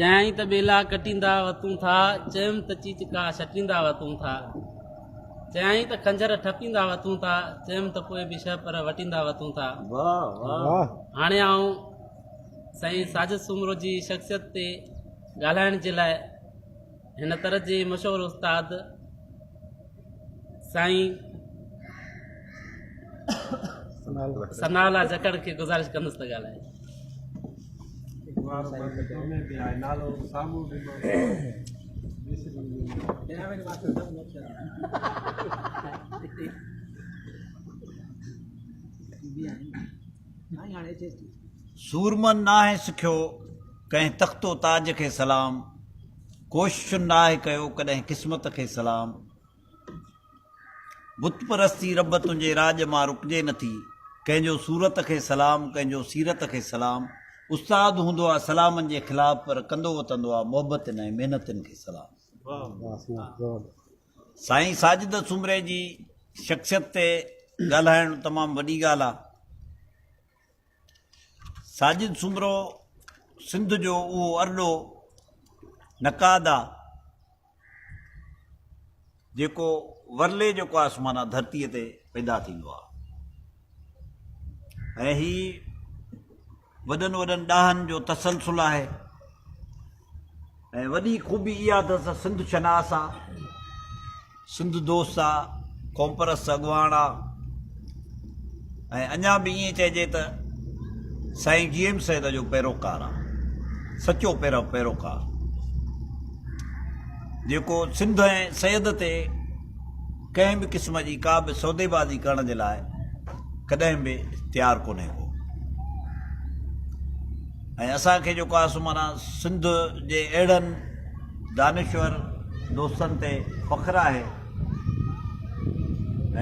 چيائين ته ٻيلا ڪٽيندا وتون ٿا، چيم ته چيچڪا ڇٽيندا وتون ٿا. چيائين ته خنجر ٺپيندا وتون ٿا، چيم ته پوء به شهپر وٽيندا وتون ٿا. هاڻي آئون سائين ساجد سومرو جي شخصيت تي ڳالهائڻ جي لاء هن تر جي مشهور استاد سائين ثناء الله جکڙ کي گذارش ڪندس ته ڳالهائي. سورمن ناهي سکيو ڪنهن تخت و تاج کي سلام ڪوششن ناهي ڪيو ڪڏهن قسمت کي سلام بت پرستي رب تنهنجي راڄ مان رڪجي نٿي ڪنهن جو صورت کي سلام ڪنهن جو سيرت کي سلام استاد هوندو آ سلامن جي خلاف پر ڪندو وتندو آ محبتن ۽ محنتن کي سلام. سائين ساجد سومري جي شخصيت تي ڳالهائڻ تمام وڏي ڳالهه آ. ساجد سومرو سنڌ جو اهو ارڏو نقاد آ جيڪو ورلي جيڪو آس معنيٰ ڌرتيء تي پيدا ٿيندو آ ۽ هي وڏن وڏن ڏاهن جو تسلسل آهي ۽ وڏي خوبي اها اٿس ته سنڌ شناس آ سنڌ دوست آ، قومپرست اڳواڻ آ ۽ اڃا به ائين چئجي ته سائين جي ايم سيد جو پيروڪار آ، سچو پيروڪار جيڪو سنڌ ۽ سيد تي ڪنهن به قسم جي ڪا به سوديبازي ڪرڻ جي لاء ڪڏهن به تيار ڪونهي ڪو ۽ اسان کي جيڪو آ سو معنيٰ سنڌ جي اهڙن دانشور دوستن تي فخر آهي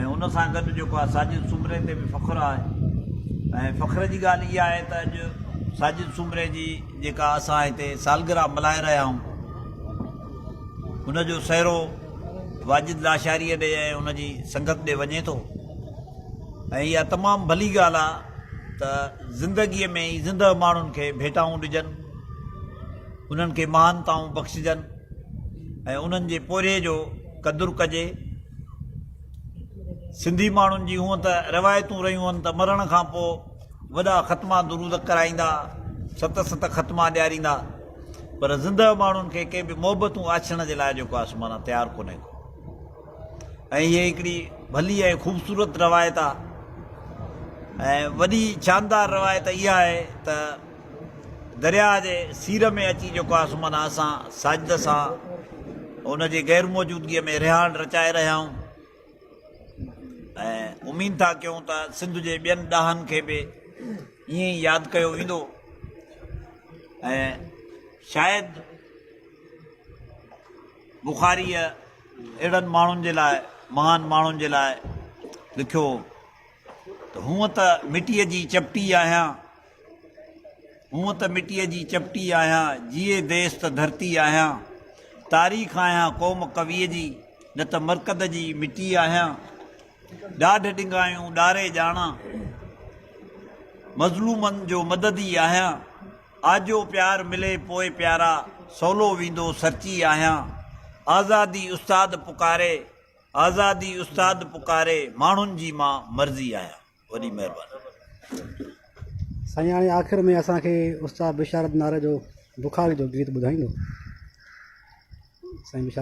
۽ ان سان گڏ جيڪو آهي ساجد سومري تي به فخر آهي ۽ فخر جي ڳالهه اها آهي ته اڄ ساجد سومري جي جيڪا اسان هتي سالگرهه ملهائي رهيا آهيون ان جو سهرو واجد لاشاريء ڏي ۽ ان جي سنگت ڏي وڃي ٿو ۽ اها تمام ڀلي ڳالهه آهي ته زندگيء ۾ ئي زندهه ماڻهن کي ڀيٽائون ڏجن انهن کي مهانتائون بخشجن ۽ انهن جي پورهيي جو قدر ڪجي. سنڌي ماڻهن جي هونء ته روايتون رهيون آهن ته مرڻ کان پوء وڏا ختما درود ڪرائيندا، ست ست ختما ڏياريندا پر زندهه ماڻهن کي ڪي به محبتون آڇڻ جي لاء جيڪو آهي سو معنيٰ تيار ڪونهي ڪو ۽ هيء هڪڙي ڀلي ۽ خوبصورت روايت آهي ۽ وڏي شاندار روايت اها آهي ته درياء جي سير ۾ اچي جيڪو آهي سو معنيٰ اسان ساجد سان ان جي غير موجودگيء ۾ رهاڻ رچائي رهيا آهيون ۽ اميد ٿا ڪيون ته سنڌ جي ٻين ڏاهن کي به ائين ئي ياد ڪيو ويندو ۽ شايد بخاريء اهڙن ماڻهن جي لاء مهان ماڻهن جي لاء لکيو ته هونء ته مٽيء جي چپٽي آهيان هونء ته مٽيء جي چپٽي آهيان، جيئي ديس ته ڌرتي آهيان. تاريخ آهيان قوم ڪويء جي، نه ته مرقد جي مٽي آهيان. ڏاڍ ڏنگايون ڏاري ڄاڻان، مظلومن جو مددي آهيان. آجو پيار ملي پوء پيارا، سولو ويندو سرچي آهيان. آزادي استاد پڪاري، آزادي استاد پڪاري، ماڻهن جي مان مرضي آهيان. وڏي مهرباني. سائين هاڻي آخر ۾ اسان کي استاد بشارت ناري جو بخاري جو گيت ٻڌائيندو سائين بشارت.